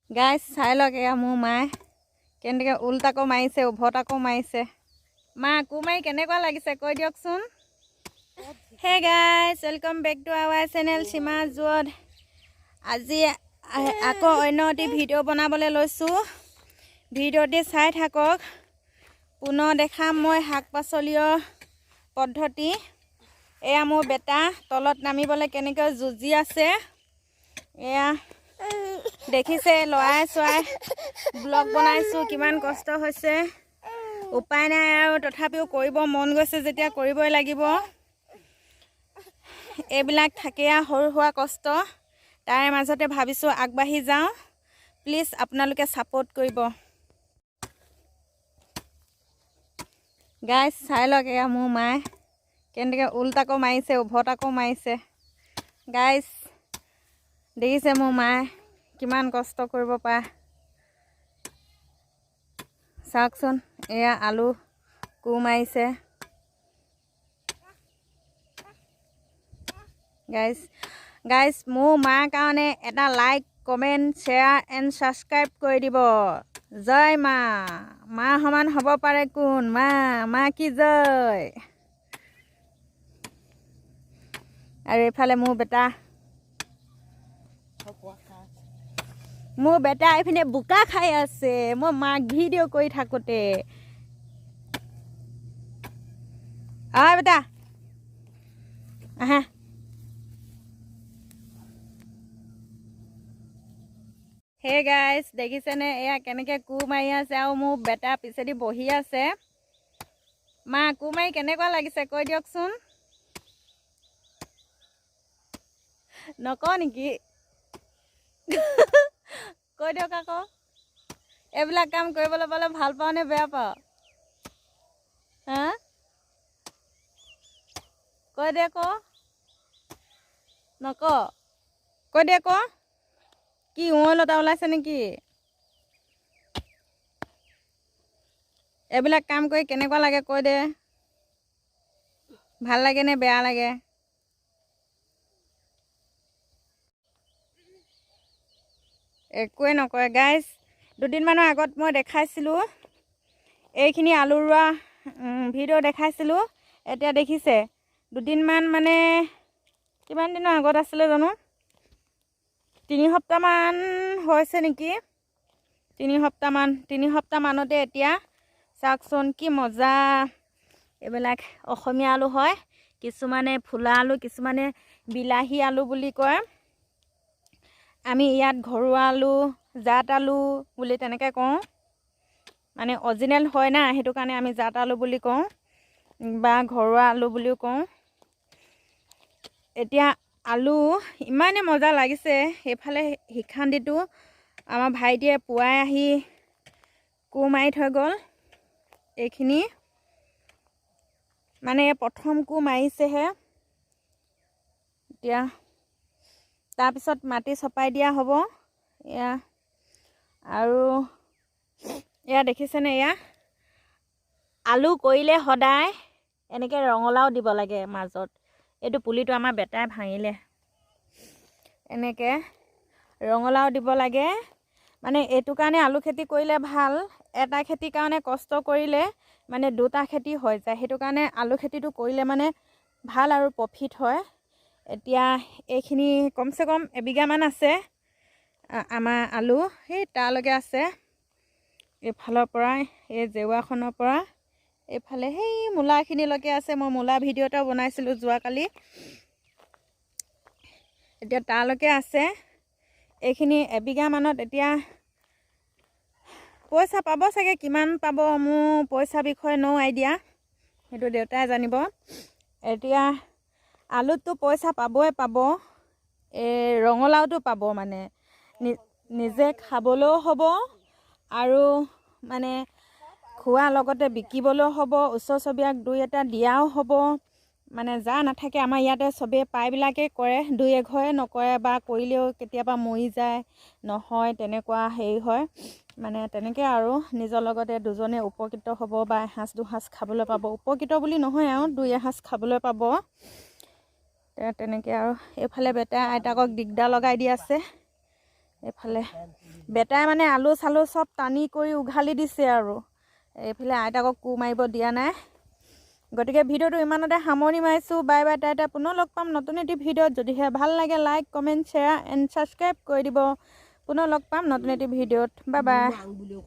Guys, চাই লওক, এয়া মোৰ মায়ে কেনেকৈ ওলোটাকো মাৰিছে, উভতাকো মাৰিছে। মা, কোৰ মাৰি কেনেকুৱা লাগিছে কৈ দিয়কচোন। Hey guys, welcome back to our channel সীমা জুৱত। আজি আকৌ অন্য এটি ভিডিঅ' বনাবলৈ লৈছোঁ। ভিডিঅ'টি চাই থাকক। পুনৰ দেখাম মই শাক পাচলিৰ পদ্ধতি। এয়া মোৰ বেটা তলত নামিবলৈ কেনেকৈ যুঁজি আছে, এয়া দেখিছে। ল'ৰাই চোৱাই ব্লগ বনাইছোঁ, কিমান কষ্ট হৈছে। উপায় নাই আৰু, তথাপিও কৰিব মন গৈছে যেতিয়া কৰিবই লাগিব। এইবিলাক থাকে আৰু সৰু সুৰা কষ্ট, তাৰে মাজতে ভাবিছোঁ আগবাঢ়ি যাওঁ। প্লিজ আপোনালোকে ছাপোৰ্ট কৰিব। গাইজ, চাই লওক, এয়া মোৰ মায়ে কেনেকৈ ওলোটাকো মাৰিছে, উভতাকো মাৰিছে। গাইজ, দেখিছে মোৰ মায়ে কিমান কষ্ট কৰিব পাৰে। চাওকচোন, এয়া আলু কোৰ মাৰিছে। গাইজ, গাইজ, মোৰ মাৰ কাৰণে এটা like, comment, share and subscribe কৰি দিব। জয় মা। মা সমান হ'ব পাৰে কোন? মা, মা কি জয়। আৰু এইফালে মোৰ বেটা এইপিনে বোকা খাই আছে মই মাক ভিডিঅ' কৰি থাকোঁতে। আহ বেটা, আহা। হে গাইজ, দেখিছেনে এয়া কেনেকৈ কোৰ মাৰি আছে আৰু মোৰ বেটা পিছেদি বহি আছে। মা, কোৰ মাৰি কেনেকুৱা লাগিছে কৈ দিয়কচোন। নকওঁ নেকি? কৈ দিয়ক আকৌ। এইবিলাক কাম কৰিবলৈ পালে ভাল পাওঁ নে বেয়া পাওঁ? হা, কৈ দে ক। নক, কৈ দে ক। কি লতা ওলাইছে নেকি? এইবিলাক কাম কৰি কেনেকুৱা লাগে কৈ দে। ভাল লাগে নে বেয়া লাগে? একোৱে নকয়। গাইজ, দুদিনমানৰ আগত মই দেখাইছিলোঁ এইখিনি আলু ৰোৱা ভিডিঅ' দেখাইছিলোঁ। এতিয়া দেখিছে, দুদিনমান মানে কিমান দিনৰ আগত আছিলে জানো, 3 সপ্তাহমান হৈছে নেকি? 3 সপ্তাহমান, 3 সপ্তাহমানতে এতিয়া চাওকচোন কি মজা। এইবিলাক অসমীয়া আলু হয়, কিছুমানে ফুলা আলু, কিছুমানে বিলাহী আলু বুলি কয়। আমি ইয়াত ঘৰুৱা আলু, জাত আলু বুলি তেনেকৈ কওঁ। মানে অৰিজিনেল হয় না, সেইটো কাৰণে আমি জাত আলু বুলি কওঁ বা ঘৰুৱা আলু বুলিও কওঁ। এতিয়া আলু ইমানেই মজা লাগিছে। সেইফালে শিখান্দিটো আমাৰ ভাইটিয়ে পুৱাই আহি কোৰ মাৰি থৈ গ'ল। এইখিনি মানে প্ৰথম কোৰ মাৰিছেহে এতিয়া, তাৰপিছত মাটি চপাই দিয়া হ'ব। এয়া আৰু এয়া দেখিছেনে? এয়া আলু কৰিলে সদায় এনেকৈ ৰঙালাও দিব লাগে মাজত। এইটো পুলিটো আমাৰ বেটাই ভাঙিলে। এনেকৈ ৰঙালাও দিব লাগে। মানে এইটো কাৰণে আলু খেতি কৰিলে ভাল, এটা খেতিৰ কাৰণে কষ্ট কৰিলে মানে দুটা খেতি হৈ যায়। সেইটো কাৰণে আলু খেতিটো কৰিলে মানে ভাল আৰু প্ৰফিট হয়। এতিয়া এইখিনি কমচে কম এবিঘামান আছে আমাৰ আলু, সেই তালৈকে আছে। এইফালৰ পৰা, এই জেওৰাখনৰ পৰা এইফালে সেই মূলাখিনিলৈকে আছে। মই মূলা ভিডিঅ' এটাও বনাইছিলোঁ যোৱাকালি। এতিয়া তালৈকে আছে এইখিনি এবিঘামানত। এতিয়া পইচা পাব চাগে, কিমান পাব মোৰ পইচা বিষয়ে ন' আইডিয়া, সেইটো দেউতাই জানিব। এতিয়া আলুততো পইচা পাবই পাব, এই ৰঙালাওটো পাব, মানে নিজে খাবলৈও হ'ব আৰু মানে খোৱাৰ লগতে বিকিবলৈও হ'ব, ওচৰ চুবুৰীয়াক দুই এটা দিয়াও হ'ব। মানে যাৰ নাথাকে, আমাৰ ইয়াতে চবেই প্ৰায়বিলাকেই কৰে, দুই এঘৰে নকৰে বা কৰিলেও কেতিয়াবা মৰি যায়, নহয় তেনেকুৱা হেৰি হয়। মানে তেনেকৈ আৰু নিজৰ লগতে দুজনে উপকৃত হ'ব বা এসাঁজ দুসাঁজ খাবলৈ পাব। উপকৃত বুলি নহয় আৰু, দুই এসাঁজ খাবলৈ পাব তেনেকৈ। আৰু এইফালে বেটাই আইতাকক দিগদাৰ লগাই দি আছে। এইফালে বেটাই মানে আলু চালু চব টানি কৰি উঘালি দিছে আৰু এইফালে আইতাকক কোৰ মাৰিব দিয়া নাই। গতিকে ভিডিঅ'টো ইমানতে সামৰণি মাৰিছোঁ। Bye bye, Tata. পুনৰ লগ পাম নতুন এটি ভিডিঅ'ত। যদিহে ভাল লাগে, like, comment, share and subscribe কৰি দিব। পুনৰ লগ পাম নতুন এটি ভিডিঅ'ত। Bye bye.